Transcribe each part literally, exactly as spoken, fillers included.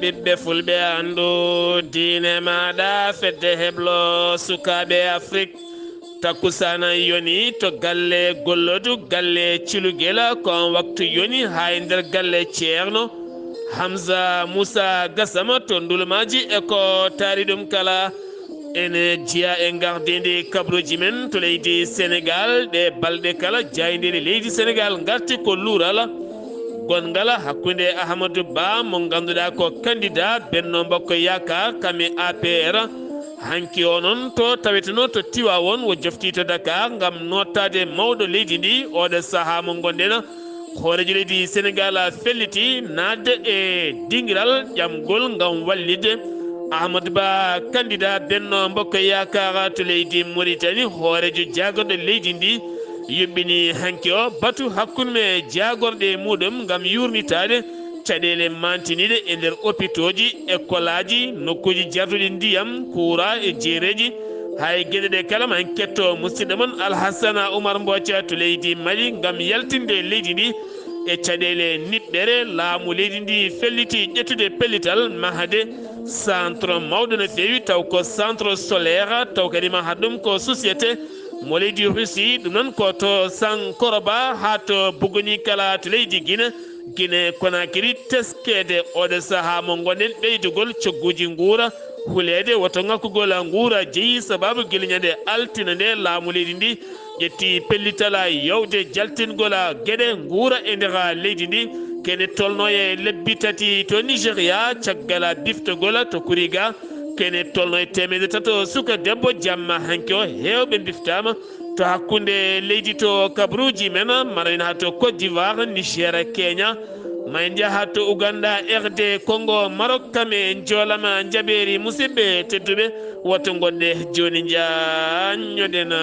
Ɓiɓɓe fulɓe, anndu diine maaɗa, fedde heblo sukaaɓe Afrik. Takkusaana yoni to galle Gollodu, galle Cilugela, ko on waktu yoni haa e nder galle Ceerno Hamza Musa Gasama to Ndulmaaji e ko taari ɗum kala. Ene jeyaa e ngardiindi kabruuji men to leydi Senegaal. Ɗe balɗe kala, jaayndeeji leydi Senegaal ngarti ko luural gonngal hakkunde Amadou Ba, mo ngannduɗaa ko candidat Benno Bokk Yaakaar, kam e A P R. Hanki o noon to tawetenoo to Tiwaawoon, o joftii to Dakar ngam nootaade mawɗo leydi ndi, oɗo sahaa mo ngonɗen. Hooreejo leydi Senegaal felliti naatde e dingiral ƴamgol ngam wallitde Amadou Ba, candidat Benno Bokk Yaakaar to leydi Mauritanie. Hooreejo jaagorɗe leydi ndi yuɓɓini hanki o batu hakkunde jaagorɗe muɗum ngam yuurnitaade caɗeele mantiniiɗe e nder opitooji, ekolaaji, nokkuuji jarduɗi ndiyam, kuura e jeereeji. Hay geɗe ɗe kala, ma en ketto musidɗo mon Alhassana Oumar Mbothia to leydi Mali ngam yaltinde leydi ndi e caɗeele niɓɓere. Laamu leydi ndi felliti ƴettude pellital mahde centre mawɗo no feewi, taw ko centre solaire, taw kadi maha ɗum ko société mo leydi Russie. Ɗum noon ko to Sankoroba haa to Buguni kala to leydi Guinée. Guinée Conakry, teskeede oɗo sahaa mo ngonɗen, ɓeydugol cogguuji nguura, huleede woto ŋakkugol nguura jeyi sababu gila ñande altine nde laamu leydi ndi ƴetti pellital yawde jaltingol geɗe nguura e nder leydi ndi. Kene tolno e lebbi tati to Nigeria, caggal biftogol to Kuriga. Kene tolno e teemedde tato suka debbo jamma hanki o, heewɓe biftaama to hakkunde leydi to kabruuji men, ma en njaha to Côte d'Ivoire, Niger, Kenya, ma en njaha to Ouganda, R D Congo, Maroc, kam e njoolama njaɓeeri. Musidɓe tedduɓe, woto ngonɗe jooni njaanñoɗen.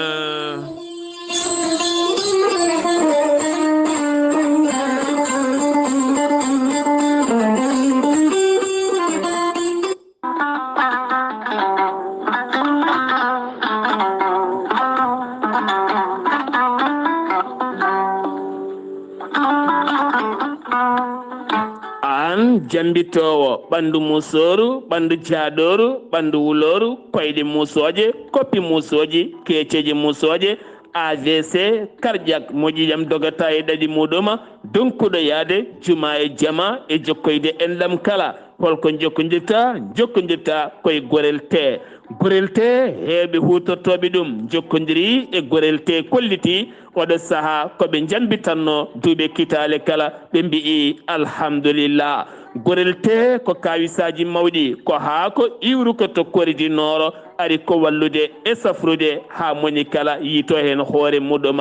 Aan jambitoowo ɓanndu musooru, ɓanndu jaaɗooru, ɓanndu wulooru, koyɗe musooje, koppi musooji, keeceeje musooje, A V C, cardiaque, mo ƴiiƴam dogata e ɗaɗi muɗum, donkuɗo yahde juma e jama e jokkoyde enɗam kala. Holko jokkondirta? Jokkondirta koye Gorel Tee. Gorel Tee, heewɓe huutortooɓe ɗum jokkondiri e Gorel Tee, kolliti oɗo sahaa ko ɓe njambitanno duuɓe kitaale kala, ɓe mbi'i alhamdulillah. Gorel Tee ko kaawisaaji mawɗi, ko haako iwruko to Kori du Nord, ari ko wallude e safrude haa moni kala yiito heen hoore muɗum.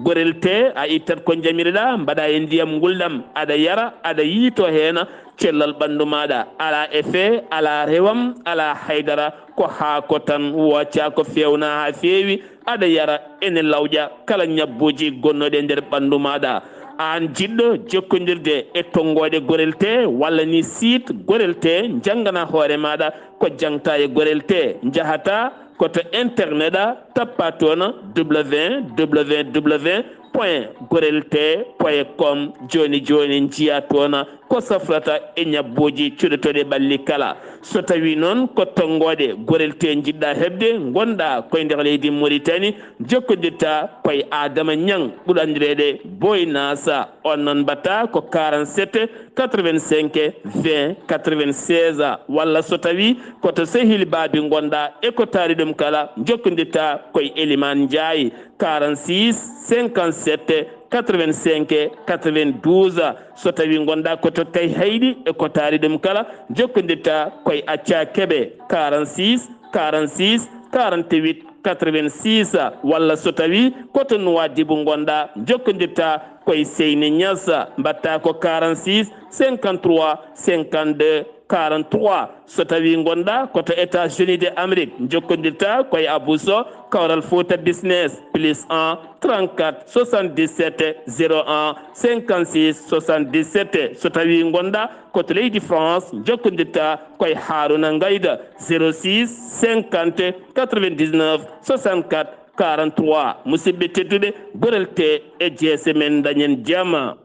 Gorel Tee, a ittat ko njamiroɗaa, mbaɗa e ndiyam ngulɗam, aɗa yara, aɗa yiito heen, cellal ɓanndu maaɗa alaa effet, alaa rewam, alaa haydara, ko haako tan, wooca ko feewna haa feewi, aɗa yara, ene lawƴa kala ñabbuuji gonnooɗi e nder ɓanndu maaɗa. Aan jiɗɗo jokkondirde e tonngooɗe Gorel Tee walla ni site Gorel Tee, njanngana hoore maaɗa ko jaŋta e Gorel Tee. Njahata ko to internet a, tappa toon W W W point gorel tee point com. Jooni jooni njiya toon ko safrata e ñabbuuji cuɗotooɗi ɓalli kala. So tawii noon ko tonngooɗe Gorel Tee njiɗɗa heɓde, ngonɗa koye nder leydi Mauritanie, jokkondirta koye Adama Ñaŋ, ɓurɗo anndireede Boy Nasa. On noon mbaɗta ko quarante-sept quatre-vingt-cinq vingt quatre-vingt-seize, walla so tawii ko to Sehil Baabi ngonɗa e ko taari ɗum kala, jokkondirta koye Elimaan Njaay, quarante-six cinquante-sept quatre-vingt-cinq quatre-vingt-douze. So tawii ngonɗa ko to Kayhayɗi e ko taari ɗum kala, jokkondirta koye Acca Kebe, quarante-six quarante-six quarante-huit quatre-vingt-six, walla so tawii ko to Nuwaadibu ngonɗa, jokkondirta koye Seyni Ñas, mbaɗta ko quarante-six cinquante-trois cinquante-deux quarante-trois. So tawii ngonɗa ko to États-Unis de Amérique, jokkondirta koye Abou Sow, Kawral Fouta Business, plus un trente-quatre soixante-dix-sept zéro un cinquante-six soixante-dix-sept. So tawii ngonɗa ko to leydi France, jokkondirta koye Haruna Ngayda, zéro six cinquante quatre-vingt-dix-neuf soixante-quatre quarante-trois. Musidɓe tedduɓe, Gorel Tee e jeese men, dañen jam.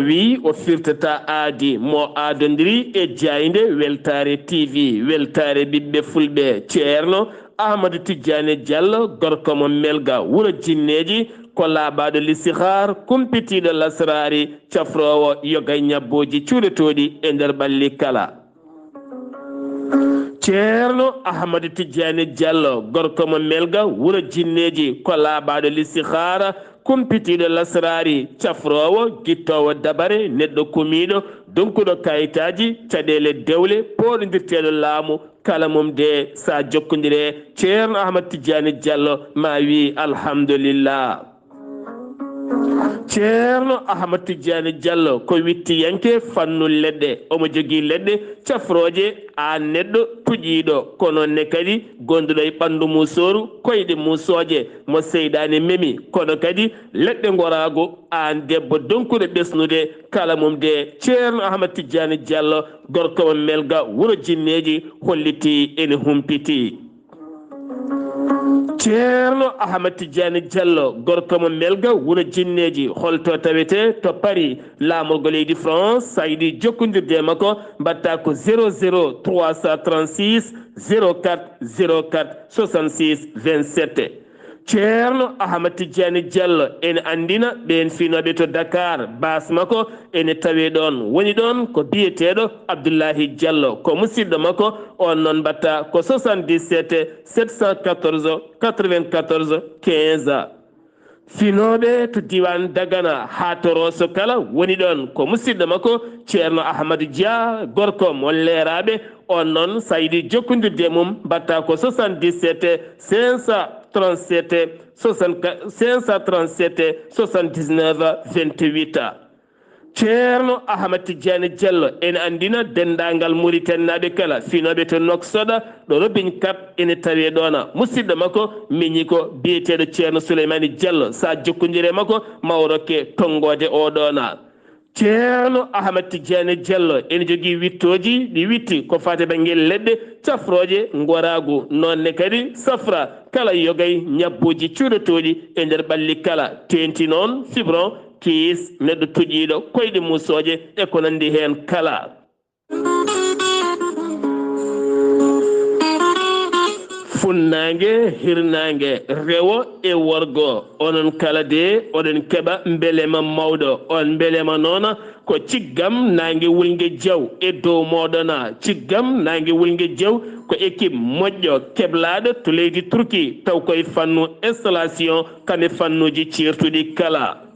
Wi o firtata aadi mo aadondiri e jaaynde Weltaare T V, Weltaare ɓiɓɓe fulɓe. Ceerno Ahmadu Tijjaani Jallo, gorko mo Melga, wuro jinneeji, ko laaɓaaɗo listihar, kumpitiiɗo lasraari, cafroowo yoga ñabbooji cuuɗotooɗi e nder ɓalli kala. Ceerno Ahmadu Tijjaani Jallo, gorko mo Melga, wuro jinneeji, ko laaɓaaɗo listihara, kumpitiiɗo lasraari, cafroowo, gittoowo dabare, neɗɗo kumiiɗo, donkuɗo kayitaaji, caɗeele dewle, pooɗondirteeɗo laamu, kala mum de sa jokkondire Ceerno Ahmadu Tijjaani Jallo ma wi alhamdulillah. Ceerno Ahmad Tijjaani Jallo ko wittiyanke fannu leɗɗe. Omo jogii leɗɗe cafrooje aan neɗɗo tuƴiiɗo, kono ne kadi gonduɗo e ɓanndu musooru, koyɗe musooje mo seyɗaane memi, kono kadi leɗɗe ngoraagu aan debbo donkuɗo ɓesnude kala mum de. Ceerno Ahmad Tijjaani Jallo, gorko mo Melga, wuro jinneeji, hollitii ene humpiti. Ceerno Ahmad Tijjaani Jallo, gorko mo Melga, wuro jinneeji, holto tawetee? To Paris, laamorgo leydi France, sa yiɗi jokkondirde e makko, mbaɗta ko zéro zéro trois cent trente-six zéro quatre zéro quatre soixante-six vingt-sept. Ceerno Ahmad Tijjaani Jallo ene anndina ɓeen finooɓe to Dakar, baas makko ene tawee ɗoon. Woni ɗoon ko biyeteeɗo Abdullahi Jallo, ko musidɗo makko, oon noon mbaɗta ko soixante-dix-sept sept cent quatorze quatre-vingt-quatorze quinze. Finooɓe to diiwaan Dagana haa to Rooso kala woni ɗoon, ko musidɗo makko Ceerno Ahmadu Dia, gorko mo Leeraaɓe, oon noon sa yiɗi jokkondirde e mum mbaɗta ko soixante-dix-sept cinq cent trente-sept soixante-quatre, cinq cent trente-sept soixante-dix-neuf vingt-huit. Ceerno Ahmad Tijjaani Jallo ene anndina denndaangal Muritaninaaɓe kala finooɓe to Nouakchott, ɗo Robin Kap ene tawee ɗoona. Musidɗo makko miñi ko biyeteeɗo Ceerno Suleymaani Jallo, sa jokkondire e makko ma o rokke tonngoode o ɗoona. Ceerno Ahmad Tijjaani Jallo ene jogii wittooji, ɗi witti ko faati bannge leɗɗe cafrooje ngoraagu, noon ne kadi safra kala yogay ñabbooji cuuɗotooɗi e nder ɓalli kala, teeŋti noon fibron, kiis, neɗɗo tuƴiiɗo, koyɗe musooje e ko nanndi heen kala. Funnaange, hirnaange, rewo e worgo, onon kala de oɗon keɓa mbelema mawɗo. On mbelema noon ko ciggam naange wulnge jaw e dow mooɗon. Ciggam naange wulnge jaw ko équipe moƴƴo keblaaɗo to leydi Turki, taw koye fannu installation kam e fannuuji ceertuɗi kala.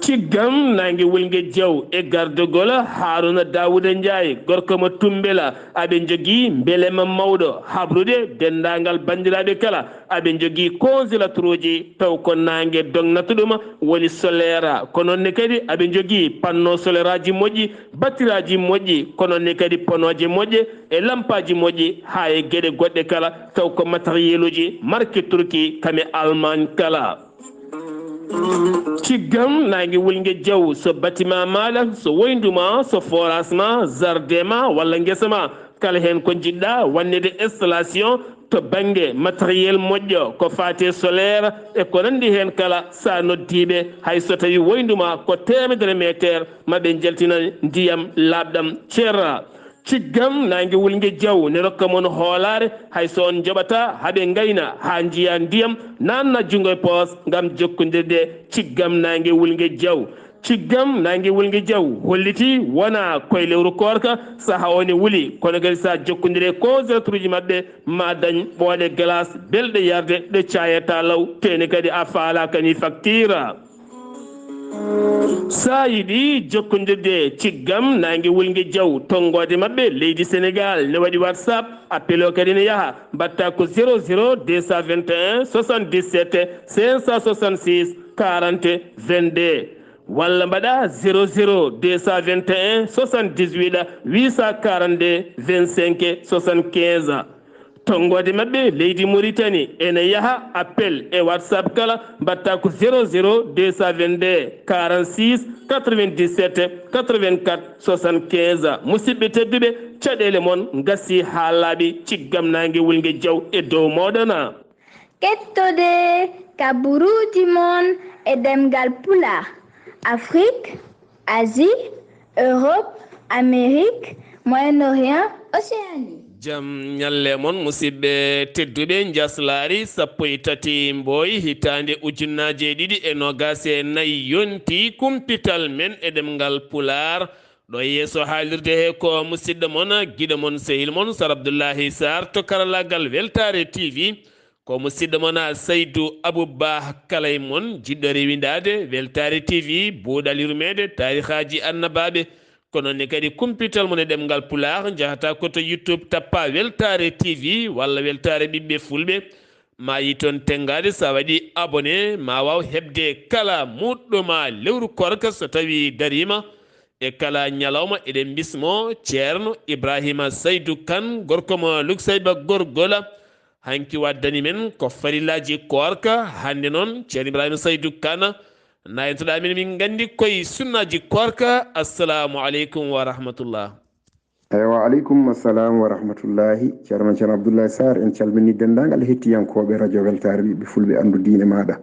Ciggam naange wulnge jaw e gardogol Haruna Dawuda Njaay, gorko mo Tumbela. Aɓe njogii mbelema mawɗo habrude denndaangal banndiraaɓe kala. Aɓe njogii congélateur uji taw ko naange dognata ɗum woni solaire. Ko noon ne kadi aɓe njogii panneau solaire aji moƴƴi, battiraaji moƴƴi, ko noon ne kadi ponooje moƴƴe e lampaaji moƴƴi, haa e geɗe goɗɗe kala taw ko matériel uji marque Turki kam e Allemagne kala. Ciggam naange wulnge jaw, so bâtiment maaɗa, so woyndu ma, so forage ma, jardin ma walla ngesa ma, kala heen ko njiɗɗa wannede installation to bannge matériel moƴƴo, ko faati e solaire e ko nanndi heen kala, sa noddiiɓe, hay so tawi woyndu ma ko teemedere meeteer, ma ɓe njaltinan ndiyam laaɓɗam ceerra. Ciggam naange wulnge jaw ne rokka mon hoolaare, hay so on njoɓata haɓe ngayna haa njiya ndiyam, naanna junngo e poos ngam jokkondirde. Ciggam naange wulnge jaw. Ciggam naange wulnge jaw holliti wona koye lewru koorka, saha o ne wuli, kono kadi sa jokkondire e congélateur uji maɓɓe, ma dañ ɓooɗe glace belɗe yarde ɗe caayata law, tene kadi a faalaka ni facture. Sa yiɗi jokkondirde ciggam naange wulnge jaw, tonngoode maɓɓe leydi Sénégal ne waɗi WhatsApp, appel o kadi ne yaha, mbaɗta ko zéro zéro deux cent vingt et un soixante-dix-sept cinq cent soixante-six quarante vingt-deux, walla mbaɗa zéro zéro deux cent vingt et un soixante-dix-huit huit cent quarante-deux vingt-cinq soixante-quinze. Tonngoode maɓɓe leydi Mauritanie ene yaha appel e WhatsApp kala, mbaɗta ko zéro zéro deux cent vingt-deux quarante-six quatre-vingt-dix-sept quatre-vingt-quatre soixante-quinze. Musidɓe tedduɓe, caɗeele mon ngasi haa laaɓi, ciggam naange wulnge jaw e dow mooɗon. Kettode kaburuuji mon e ɗemngal Pulaar. Afrique, Asie, Europe, Amérique, Moyen-Orient, Océanie. Jam ñalle mon, musidɓe tedduɓe, njaslaari sappo e tati mboy, hitaande ujunnaaje ɗiɗi e noogaas e nayi yonti, kumpital men e ɗemngal Pulaar. Ɗo yeeso haalirde he ko musidɗo mon, giɗo mon, sehil mon, Sar Abdullahi Sarr to karallaagal Weltaare T V. Ko musidɗo mon Saydu Abu Bah Kalay mon, jiɗɗo rewindaade Weltaare T V, buuɗal yurmeede, taarihaaji annabaaɓe. Ko noon ne kadi kumpital mon e ɗemngal Pulaar, njahata ko to YouTube, tappa Weltaare T V walla Weltaare Ɓiɓɓe Fulɓe. Ma yi toon tenngaade, so a waɗi abonné, ma waaw heɓde kala muɗɗo ma lewru koorka so tawi dariima. E kala ñalawma eɗen mbismo Ceerno Ibrahima Saydu Kan, gorko mo Luksayba Gorgola. Hanki waddani men ko farillaaji koorka. Hannde noon, Ceerno Ibrahima Saydu Kan, nayantoɗaa men, min nganndi koye sunnaaji koorka. Assalamu aleykum wa rahmatullah. Eywa, aleykum assalam wa rahmatullahi. Ceerno men Ceerno Abdoulaye Sarr, en calmini denndaangal hettiyankooɓe radio Weltaare Ɓiɓɓe Fulɓe, anndu diine maaɗa.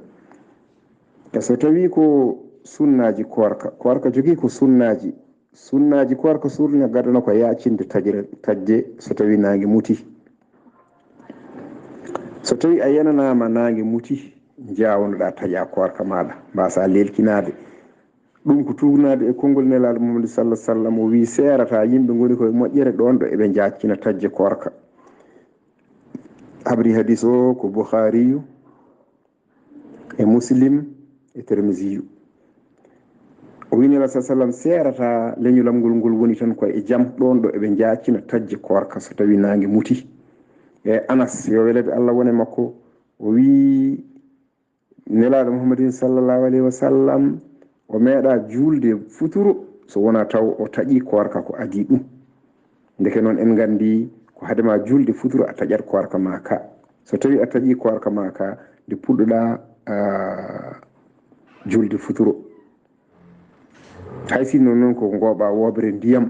E so tawii ko sunnaaji koorka, koorka jogii ko sunnaaji. Sunnaaji koorka, sunna gadano ko yaacinde taƴre, taƴde so tawii naange muti. So tawii a yenanaama naange muti, njaawnoɗaa taƴa koorka maaɗa, mbaasa leelkinaade. Ɗum ko tuugnaade e konngol Nelaaɗo Muhammadu sallallahu alaihi wasallam, o wii seerata yimɓe ngoni koye moƴƴere ɗoon ɗo eɓe njaaccina taƴde koorka. Habri hadis o ko Bukhariyu e Muslim e Tirmisiyu. O wii Nelaaɗo sallallahu alaihi wasallam seerata leñolam ngol, ngol woni tan ko e jam ɗoon ɗo eɓe njaaccina taƴde koorka so tawii naange muti. E Anas, yo welede Allah wone makko, o wii Nelaaɗo Muhammadin sallallahu alaihi wasallam o meeɗa juulde futuro so wonaa taw o taƴi koorka ko adii ɗum. Ndeke noon en nganndi ko hade ma juulde futuro a taƴat koorka ma ka. So tawii a taƴi koorka ma ka nde puɗɗoɗaa, ah, juulde futuro. Hay sinno noon ko ngooɓa wooɓre ndiyam,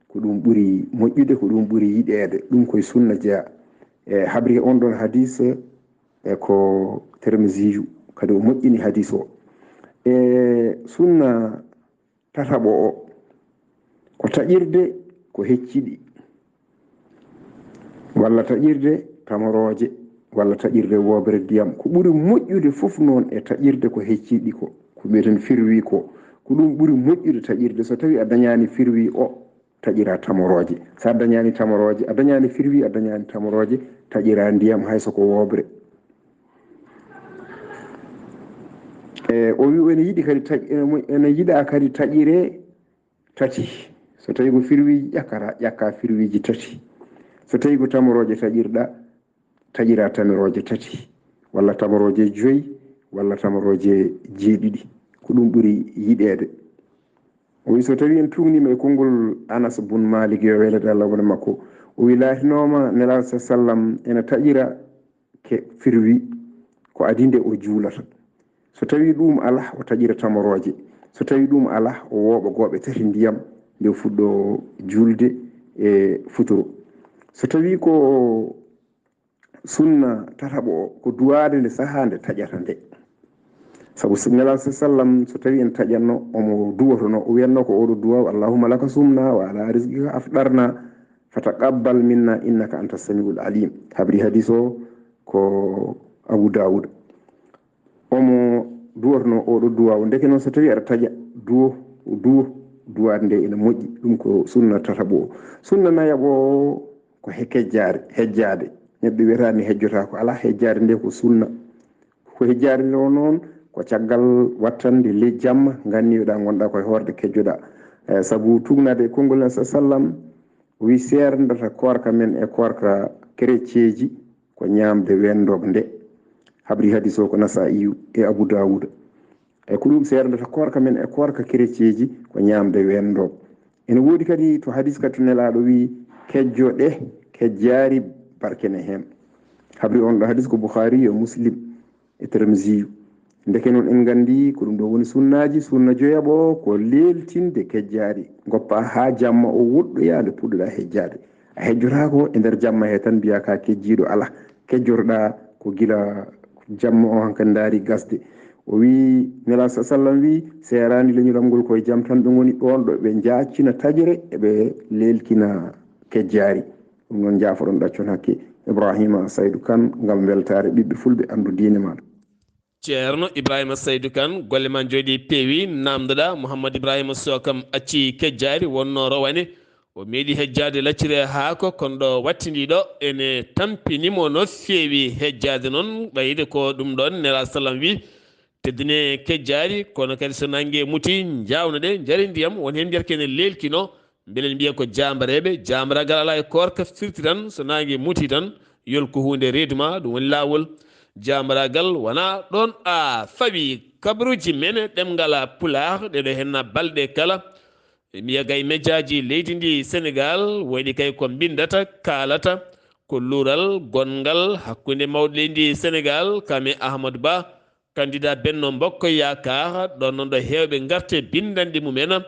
ko ɗum ɓuri moƴƴude, ko ɗum ɓuri yiɗeede. Ɗum koye sunna jeyaa. E habri on ɗon hadis, e ko Tirmisiyu kadi o moƴƴini hadis o. E sunna tataɓo o, ko taƴirde ko hecciɗi, walla taƴirde tamorooje, walla taƴirde wooɓre ndiyam. Ko ɓuri moƴƴude fof noon e taƴirde ko hecciɗi ko, ko mbiyeten firwi ko, ko ɗum ɓuri moƴƴude taƴirde. So tawii a dañaani firwi o, taƴira tamorooje. So a dañaani tamorooje, a dañaani firwi, a dañaani tamorooje, taƴira ndiyam hay so ko wooɓre. E, o wi ene yiɗi kadi taƴ-, ene mo-, ene yiɗa kadi taƴire tati. So tawii ko firwiiji ƴakkata, ƴakka firwiiji tati. So tawii ko tamorooje taƴirɗa, taƴira tamirooje tati, walla tamorooje joyi, walla tamorooje jeeɗiɗi. Ko ɗum ɓuri yiɗeede. O wi so tawii en tuugniima e konngol Anas bun Malik, yo welede Allah wone makko, o wi laatinooma Nelaaɗo sa sallam ene taƴira ke firwi ko adii nde o juulata. So tawii ɗum alaa, o taƴira tamorooje. So tawii ɗum alaa, o wooɓa gooɓe tati ndiyam nde o fuɗɗo juulde e futuro. So tawii ko sunna tataɓo o, ko duwaade nde sahaa nde taƴata nde. Sabu s-, Nelaaɗo sa sallam, so tawii en taƴatno, omo duwotono, o wiyatno ko oɗo duwaaw: "Allahumma laka sumna wa ala rizqika afdarna, fataqabbal minna innaka anta samiul alim." Habri hadis o ko Abu Dawud. Omo duwotono oɗo duwaaw. Ndeke noon, so tawii aɗa taƴa, duwo, duwo, duwaade nde ene moƴƴi. Ɗum ko sunna tataɓo o. Sunna nayaɓo o ko he kejjaare, hejjaade. Neɗɗo wiyata mi hejjotaako. Alaa, hejjaade nde ko sunna. Ko hejjaade nde o noon, ko caggal wattande le jamma, nganniyoɗaa, ngonɗaa koye hoorde, kejjoɗaa. Eh, sabu tuugnaade e konngol Nelaaɗo sa sallam, o wi seerndata koorka men e koorka kereceeji ko ñaamde weendoog nde. Habri hadis o ko Nasaa'iyu e Abu Daawuda. E ko ɗum seerndata koorka men e koorka kereceeji ko ñaamde weendoog. Ene woodi kadi to hadis kadi to Nelaaɗo wi kejjoɗe, kejjaari barke ne heen. Habri on ɗo hadis ko Bukhari e Muslim e Tirmisiyu. Ndeke noon en nganndi ko ɗum ɗo woni sunnaaji, sunna joyaɓo ko leeltinde kejjaari, ngoppa haa jamma o woɗɗoya nde puɗɗoɗa hejjaade. A hejjotaako e nder jamma he tan mbiya ka kejjiiɗo, alaa. Kejjotoɗa ko gila jamma o hankadi ndaari gasde. O wii, Nelaaɗo sa sallam wii, seeraani leñol am ngol koye jam tan ɓe ngoni, ɗoon ɗo ɓe njaacina taƴre, eɓe leelkina kejjaari. Ɗum noon, njaafoɗon, ɗaccon hakke Ibrahima Saydu Kan ngam weltaare ɓiɓɓe fulɓe, anndu diine maaɗa. Ceerno Ibrahima Saydu Kan, golle ma njooɗi peewi, naamndoɗa Mouhammad Ibrahima Soh kam acci kejjaari, wonno rowane. O meeɗi hejjaade laccire haako, kono ɗo wattindi ɗo ene tampini mo no feewi. Hejjaade noon, ɓayde ko ɗum ɗoon Nelaaɗo sallam wii, teddine kejjaari, kono kadi so naange muti, njaawno ɗe, njare ndiyam, won heen mbiyata ko ene leelkino. Mbele en mbiya ko jaambareeɓe, jaambaraagal alaa e koorka firti tan, so naange muti tan, yol ko huunde reedu ma, ɗum woni laawol. Jaambaraagal wonaa ɗoon a fawi. Kabaruuji men e ɗemngal Pulaar, ɗeɗo henna balɗe kala. E mbiya gay mejaaji leydi ndi Senegaal, wayɗi kay ko mbinndata, kaalata, ko luural gonngal hakkunde mawɗo leydi ndi Senegaal, kam e Amadou Ba, candidat Benno Bokk Yaakaar, ɗoon noon ɗo heewɓe ngarte binndanɗe mumen.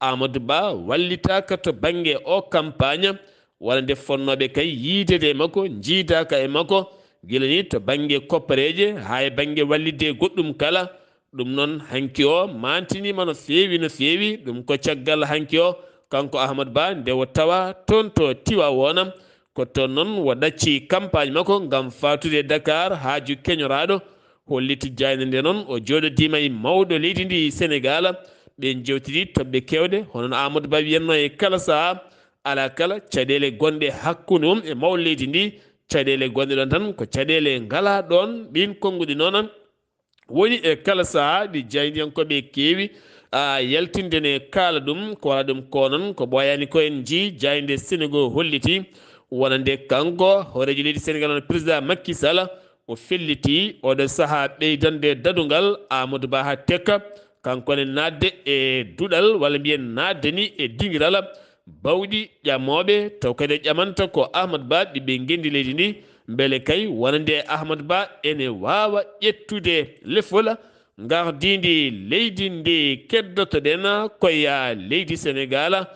Amadou Ba wallitaaka to bannge o kampaañ, walla nde fotnooɓe kay yiideede e makko, njiidaaka e makko, gila ni to bannge koppareeje, haa e bannge wallitde goɗɗum kala. Ɗum noon, hanki o maantiniima no feewi, no feewi. Ɗum ko caggal hanki o, kanko Amadou Ba, nde o tawa toon to Tiwaawoona. Ko toon noon o ɗacci kampaañ makko ngam faatude e Dakar, haaju keñoraaɗo. Holliti jaaynde nde noon, o jooɗodiima e mawɗo leydi ndi Senegaal. Ɓe njeewtidi toɓɓe keewɗe, hono no Amadou Ba wiyatnoo e kala sahaa, alaa kala caɗeele gonɗe hakkunde mum e mawɗo leydi ndi. Caɗeele gonɗe ɗoon tan ko caɗeele ngalaa ɗoon. Ɗiin konnguɗi noon woni e kala sahaa ɗi jaayndiyankooɓe keewi, a, yaltinde ne kaala ɗum, ko wala ɗum ko noon, ko ɓooyaani ko en njii jaaynde Senegal holliti, wonande kanko hooreejo leydi Senegal, hono président Macky Sall, o felliti oɗo sahaa ɓeydande dadungal Amadou Ba haa tekka, kanko ne naatde e duɗal, walla mbiyen naatde ni e dingiral bawɗi ƴamooɓe, taw kadi o ƴamanta ko Amadou Ba, ɓiɓɓe ngenndi leydi ndi, mbele kay wonande Amadou Ba ene waawa ƴettude lefol ngardiindi leydi ndi. Keddotoɗen koye leydi Senegaal,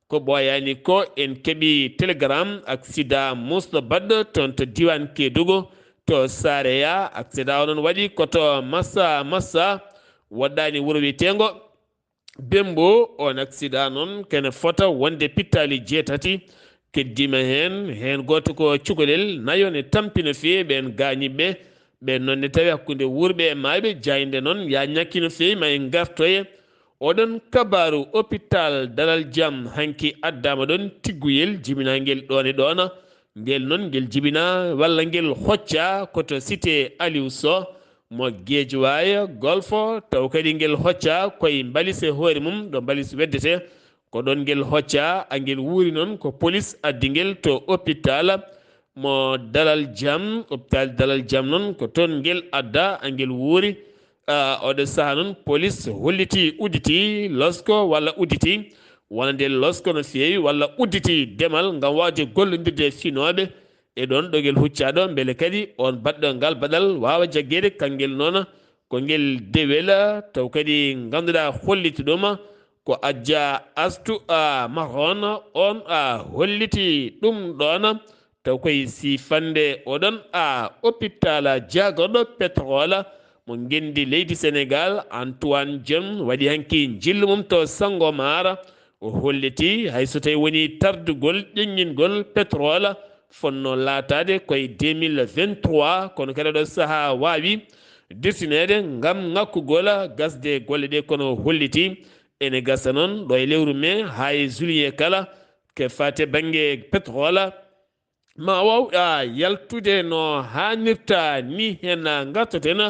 ko ɓooyaani ko en keɓi telegram accident musɗo baɗɗo toon to diiwaan Kedougou, to Sareya. Accident o noon waɗi ko to Massa Massa, woɗɗaani wuro wiyeteengo Bembo. On accident noon kene fota wonde pittaali jeetati keddiima heen. Heen gooto ko cukalel, nayo ne tampi no feewi ɓeen gaañiiɓe. Ɓeen noon ne tawi hakkunde wuurɓe e maayɓe, jaaynde noon yaa ñakki no feewi, ma en ngartoye. Oɗon kabaaru, hôpital Dalal Jam hanki addaama ɗoon tigguyel jibinaangel ɗoon e ɗoon. Ngel noon ngel jibinaa walla ngel hoccaa ko to cité Aliou Sow mo Guédiawaye Golf, taw kadi ngel hoccaa koye mbalis e hoore mum, ɗo mbalis weddetee. Ko ɗoon ngel hoccaa, a ngel wuuri noon ko polis addi ngel to hôpital mo Dalal Jam, hôpital Dalal Jam noon ko toon ngel addaa, a ngel wuuri. A, oɗo sahaa noon polis holliti, udditi losko walla udditi, wonande losko no feewi walla udditi demal ngam waawde gollondirde e finooɓe e ɗoon ɗo ngel huccaa ɗo, mbele kadi on baɗɗo ngal baɗal waawa jaggeede. Kanngel noon ko ngel dewel, taw kadi ngannduɗaa holliti ɗum ko Adja Astu, a, Mahon, on, a, holliti ɗum ɗoon. Taw koye siifande oɗon, a, hôpital jaagorɗo pétrole mo ngenndi leydi Senegaal, Antoine Diome, waɗi hanki njillu mum to Sangomar. O holliti hay so tawi woni tardugol ƴeññingol pétrole fotnoo laataade koye deux mille vingt-trois, kono kadi ɗo sahaa waawi dirtineede ngam ŋakkugol gasde golle ɗe, kono o holliti ene gasa noon ɗo e lewru mai haa e juillet kala, ko faati e bannge pétrole, ma waaw, a, yaltude no haanirta ni. Heen ngartoten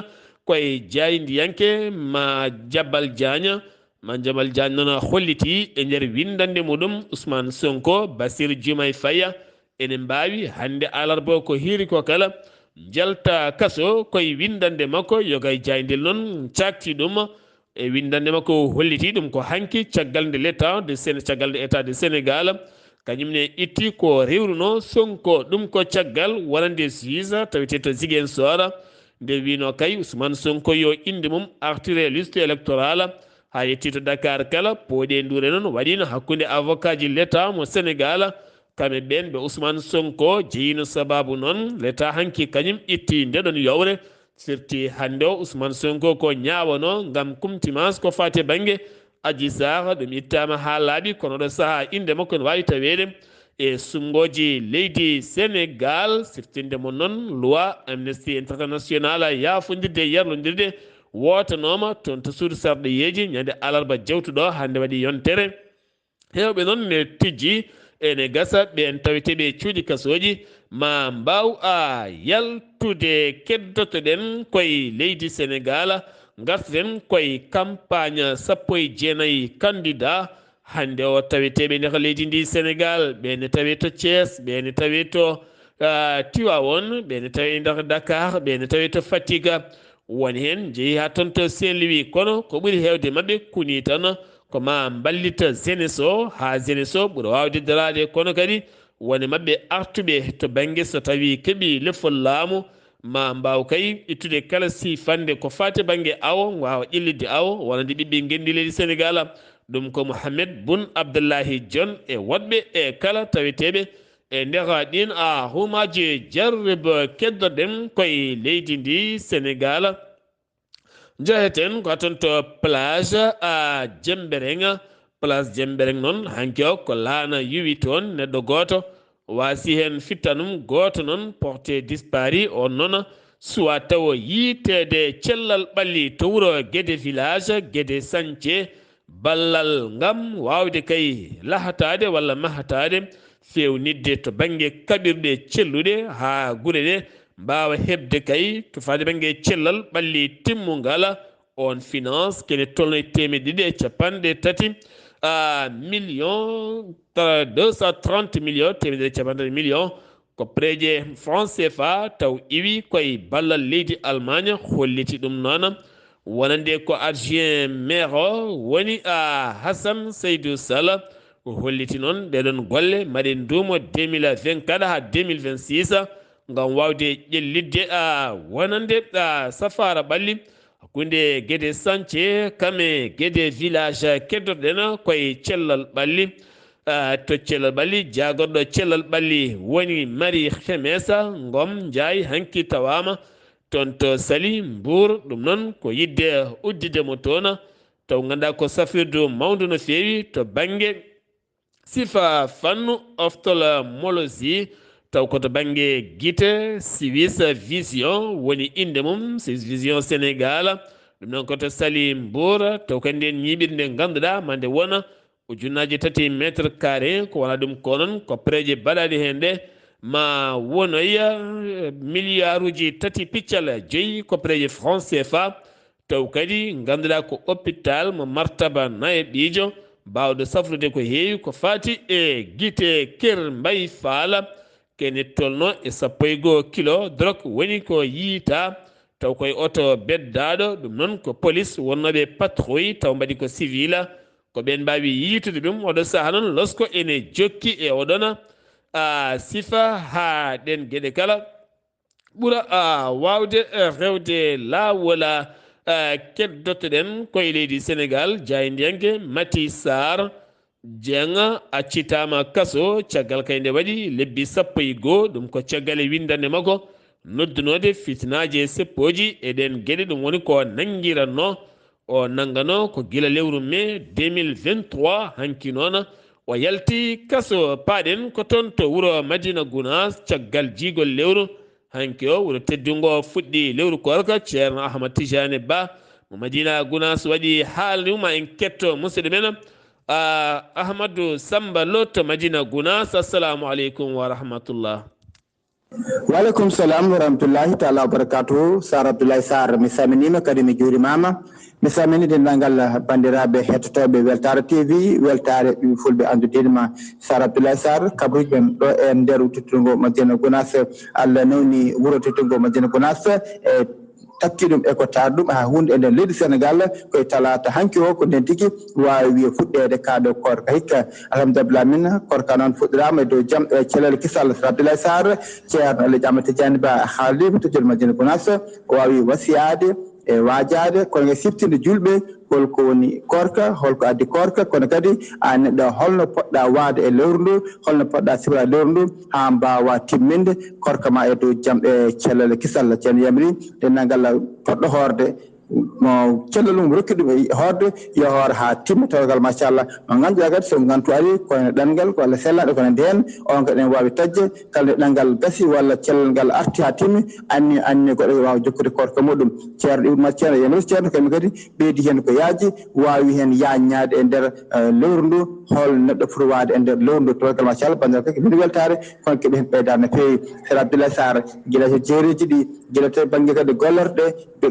koye jaayndiyanke Madiambal Diagne. Madiambal Diagne noon holliti e nder winndannde muɗum Ousmane Sonko, Bassirou Diomaye Faye ene mbaawi hannde alarba ko hiiri ko kala njalta kaso. Koye winndannde makko, yoga e jaaynde noon caakti ɗum. E winndannde makko o holliti ɗum ko hanki caggal nde l'État de Séné-, caggal nde État de Sénégal kañum ne itti ko rewruno Sonko. Ɗum ko caggal wonande juge tawetee to Ziguinchor nde wino kay Ousmane Sonko yo innde mum artire liste électorale. Haa yetti to Dakar kala, pooɗi e nduure noon waɗino hakkunde avocat ji l'État mo Sénégal. Kamɓe ɓeen ɓe Ousmane Sonko jeyino, sababu noon l'État hanki kañum itti nde ɗon yowre. Firti hannde o, Ousmane Sonko ko ñaawanoo ngam kumtimaas ko faati e bannge Adji Sarr, ɗum ittaama haa laaɓi, kono ɗo sahaa innde makko no waawi taweede e suɓngooji leydi Senegaal. Siftinde mo noon, loi Amnesty International yaafondirde e yarlondirde wootanooma toon to suudu sarɗiyeeji ñande alarba jawtuɗo hannde waɗi yontere. Heewɓe noon ne tijji, ene gasa ɓeen taweteeɓe e cuuɗi kasooji maa mbaaw a yaltude. Keddotoɗen koye leydi Senegaal, ngartoɗen koye kampaañ sappo e jeenayi kanndidaa. Hannde o taweteeɓe nder leydi ndi Senegaal, ɓe ne tawee to Thiès, ɓe ne tawee to, ah, Tivaouane, ɓe ne tawee nder Dakar, ɓe ne tawee to Fatick. Won heen njehii haa toon to Saint-Louis, kono ko ɓuri heewde maɓɓe kunii tan ko maa mballita jeunesse o, haa jeunesse o ɓura waawde daraade, kono kadi won e maɓɓe artuɓe to bannge so tawii keɓii lefol laamu, maa mbaaw kay ittude kala siifannde ko faati bannge awo, waawa ƴellitde awo, wonande ɓiɓɓe ngenndi leydi Senegaal. Ɗum ko Mohamed Boun Abdallahi Dionne e woɗɓe e kala taweteeɓe e nder ɗiin a humaaji jarrib. Keddoɗen koye leydi ndi Senegaal. Njeheten ko toon to plage a Jembereng. Plage Jembereng noon, hanki o ko laana yuwi toon neɗɗo gooto, waasi heen fittanum gooto noon porté disparu. On noon suwa tawo yiiteede cellal ɓalli to wuro Gede village, Gede Sañce, ballal ngam waawde kay lahataade walla mahataade feewnitde to bannge kaɓirɗe celluɗe haa gure ɗe mbaawa heɓde kay to faade bannge cellal ɓalli timmungal. On finance kene tolno e teemedde ɗiɗi e capanɗe tati, ah, million, ah, deux cent trente millions, teemedde ɗiɗi e capanɗe tati millions, ko pereeje franc C F A taw iwi koye ballal leydi Allemagne, holliti ɗum noon wonande ko adjoint maire o woni, ah, Hassan Seydou Sall. O holliti noon ɗeɗon golle mbaɗe nduumo deux mille vingt-quatre haa deux mille vingt-six ngam waawde ƴellitde, ah, wonande, ah, safaara ɓalli hakkunde Gede Sañce kam e Gede village. Keddoɗen koye cellal ɓalli, ah, to cellal ɓalli, jaagorɗo cellal ɓalli woni Marie Khemesse Ngom Ndiaye, hanki tawaama toon to Saly Mbour. Ɗum noon ko yiɗde udditde mo toon, taw ngannduɗaa ko safrirdu mawndu no feewi to bannge sifa fannu ophtalmologie, taw ko to bannge gite, Suisse Vision woni innde mum, Suisse Vision Sénégal. Ɗum noon ko to Saly Mbour, taw kadi ndeen ñiiɓirde nde ngannduɗaa ma nde wona ujunnaaje tati mètre carré, ko wona ɗum ko noon ko pereeje baɗaaɗe heen ɗe ma wonoya miliyaaruuji tati piccal joyi ko pereeje franc C F A. Taw kadi ngannduɗaa ko hôpital mo martaba nayaɓiijo, baawɗo safrude ko heewi ko faati e gite Kër Mbaye Fall, kene tolno e sappo e goo kilo drok woni ko yiita, taw koye oto beddaaɗo, ɗum noon ko police wonnooɓe patrouille, taw mbaɗi ko civil, ko ɓeen mbaawi yiitude ɗum. Oɗo sahaa noon losko ene jokki e oɗona, a, sifa haa ɗeen geɗe kala ɓura, a, waawde, e, rewde laawol, a, a, keddotoɗen koye leydi Senegaal, jaayndiyanke Mati Sarr Dieng accitaama kaso caggal kay nde waɗi lebbi sappo e goo, ɗum ko caggal e winndannde makko noddunoode fitinaaji e seppooji e ɗeen geɗe, ɗum woni ko nanngiratnoo. O nannganoo ko gila lewru mai deux mille vingt-trois, hanki noon o yalti kaso. Paaɗen ko toon to wuro Madina Gunaas caggal jiigol lewru. Hanki o wuro teddungo fuɗɗi lewru koorka. Ceerno Ahmad Tijaani Ba mo Madina Gunaas waɗi haalani ma en ketto musidɗo men, a, Ahmadu Samba Lo to Madina Gunaas. Assalamu aleykum wa rahmatullah. Wa aleykum salam wa rahmatullahi taala wa barakatuhu. Sar Abdoulaye Sarr, mi salminiima, kadi mi juurimaama. Mi salmini denndaangal banndiraaɓe hettotooɓe Weltaare T V, Weltaare ɓiɓɓe fulɓe. Anndudinma Sar Abdoulaye Sarr, kabruuji men ɗo e nder tedduŋgo Madina Gunaas. Allah newni wuro tedduŋgo Madina Gunaas e tatti ɗum e ko taari ɗum haa huunde e nder leydi Senegaal. Koye talaata hanki o, ko ndeen tigi waawi wiye fuɗɗeede kaa ɗo koorka hikka. Alhamdulillah, min koorka noon fuɗɗiraama e dow jam e cellal kisal. Abdoulaye Sarr, Ceerno Alhaji Amadou Tidiane Ba haaldiima to Jol Madina Gunaas, o waawi wasiyaade e waajaade, kono e siftinde juulɓe Holko woni koorka, holko addi koorka, kono kadi an neɗɗo holno poɗɗa waade e lewru ndu, holno poɗɗa sifra lewru ndu haa mbaawa timminde koorka ma e dow jam e cellal e kisal. Ceerno yamiri denndaangal poɗɗo hoorde mo cellal mum rokki ɗum e hoorde, yo hoor haa timma tawgal machallah. Mo ngannduɗaa kadi so ngantu ari ko heen ɗanngal walla sellaɗo ko heen ndeen, on kadi ene waawi taƴde kala nde ɗanngal gasi walla cellal ngal arti haa timmi, anni anni goɗɗo waawa jokkude koorka muɗum. Ceerno Ibrahima Ceerno yamiri ceerno kamɓe kadi ɓeydi heen ko yaaji, waawi heen yaaññaade e nder eh, lewru ndu, hol neɗɗo foti waade e nder lewru ndu. Tawgal machallah banndiraaɓe kadi mbiɗa weltaare kono keɓe heen ɓeydaade no feewi. Seeɗa Abdoulaye Sarr gila to jeereeji ɗi, gila to bannge kadi gollorɗe,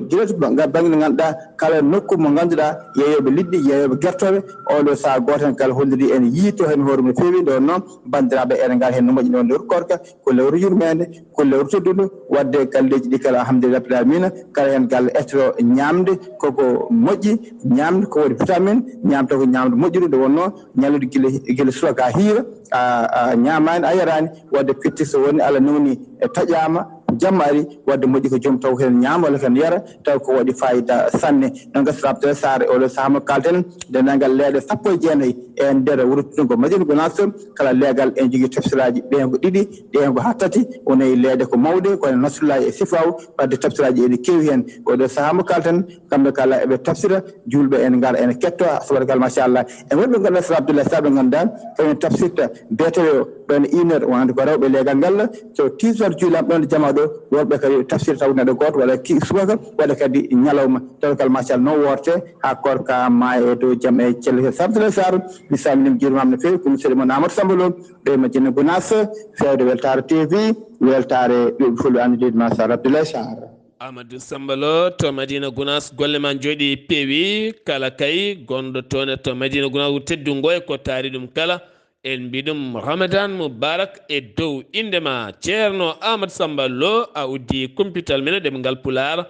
gila to bannge nde ngannduɗaa kala nokku mo ngannduɗaa yeeyooɓe liɗɗi, yeeyooɓe gertooɓe, oɗo sahaa gooto heen kala holliri ene yiito heen hoore mum no feewi. Nde wonnoo banndiraaɓe ene ngar heen no moƴƴi. Nde wonnoo lewru koorka ko lewru yurmeende, ko lewru teddundu, wadde galleeji ɗi kala alhamdulillahi rabbil alamina, kala heen galle etto ñaamde koko moƴƴi, ñaamde ko waɗi vitamine, ñaamta ko ñaamde moƴƴude. Nde wonnoo ñallude gila gila subaka hiira a a ñaamaani a yaraani, wadde pitti so woni Allah newni e taƴaama jamma ari, wadde moƴƴi ko joom taw heen ñaama walla heen yara taw ko waɗi fayida sanne. Ɗon gasa Abdoulaye Sarr e oɗo sahaa mo kalten denndaangal leeɗe sappo e jeenayi e nder wuro teddungo Madina Gunaas, kala leegal ene jogii tafsiraaji ɓeyngo ɗiɗi, ɓeyngo haa tati, woni e leeɗe ko mawɗe ko wayno Nasrullahi e Sifaw, wadde tafsiraaji ene keewi heen. Oɗo sahaa mo kalten kamɓe kala eɓe tafsira juulɓe ene ngara ene ketto, tabarkalla machallah. E wonɓe ngannduɗaa Sara Abdoulaye Sarr ɓe ngannduɗaa kañum tafsirta betewe o ɗon une heure, wonande ko rewɓe leegal ngal, so six heures juulam ɗon jama ɗo, worɓe kadi tafsir taw neɗɗo gooto waɗa ki subaka, waɗa kadi ñalawma. Tabarkalla machallah, noon worte haa koorka ma e dow jam e celle. Sara Abdoulaye Sarr, mi salminiima, juurimaama no feewi, ko musidɗo mon Amadou Samba Lo, ɗo e Madina Gunaas, fewde Weltaare T V, weltaare ɓiɓɓe fulɓe anndude ma Sara Abdoulaye Sarr. Amadou Samba Lo to Madina Gunaas, golle ma njooɗi peewi, kala kay gonɗo toon to Madina Gunaas, wuro teddungo e ko taari ɗum kala, en mbi ɗum Ramadan Mubarak e dow innde ma. Ceerno Amadou Samba Lo, a uddi kumpital men e ɗemngal Pulaar.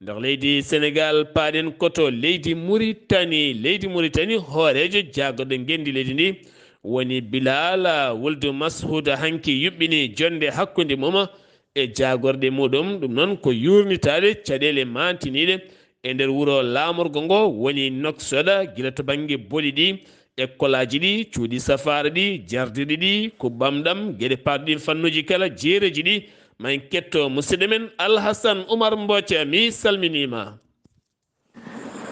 Nder leydi Senegaal, paaɗen ko to leydi Muritani. Leydi Muritani, hooreejo jaagorɗe ngenndi leydi ndi woni Bilal Wuldu Mashuud, hanki yuɓɓini jonnde hakkunde mum e jaagorɗe muɗum. Ɗum noon ko yuurnitaade caɗeele maantiniiɗe e nder wuro laamorgo ngo, woni Nouakchott, gila to bannge boli ɗi, ekkolaaji ɗi, cuuɗi safaara ɗi, jardiɗi ɗi, ko bamɗam, geɗe paarɗi ɗin fannuuji kala, jeereeji ɗi. Ma en ketto musidɗo men Alhasan Umar Mbooca, mi salminiima.